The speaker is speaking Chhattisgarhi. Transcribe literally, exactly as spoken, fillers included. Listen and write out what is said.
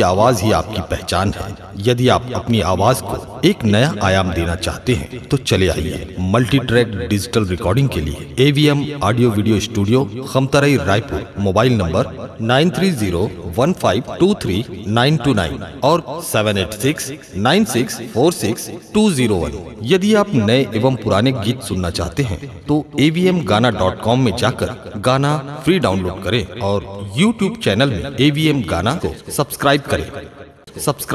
आवाज ही आपकी पहचान है। यदि आप अपनी आवाज को एक नया आयाम देना चाहते हैं तो चले आइए मल्टी ट्रैक डिजिटल रिकॉर्डिंग के लिए AVM audio video studio, Khamtarai, Raipur. Mobile number nine three zero one five two three nine two nine और seven eight six nine six four six two zero one. यदि आप नए एवं पुराने गीत सुनना चाहते हैं तो एवीएम गाना डॉट कॉम में जाकर गाना फ्री डाउनलोड करें और यूट्यूब चैनल में एवीएम गाना को सब्सक्राइब करें। सब्सक्राइब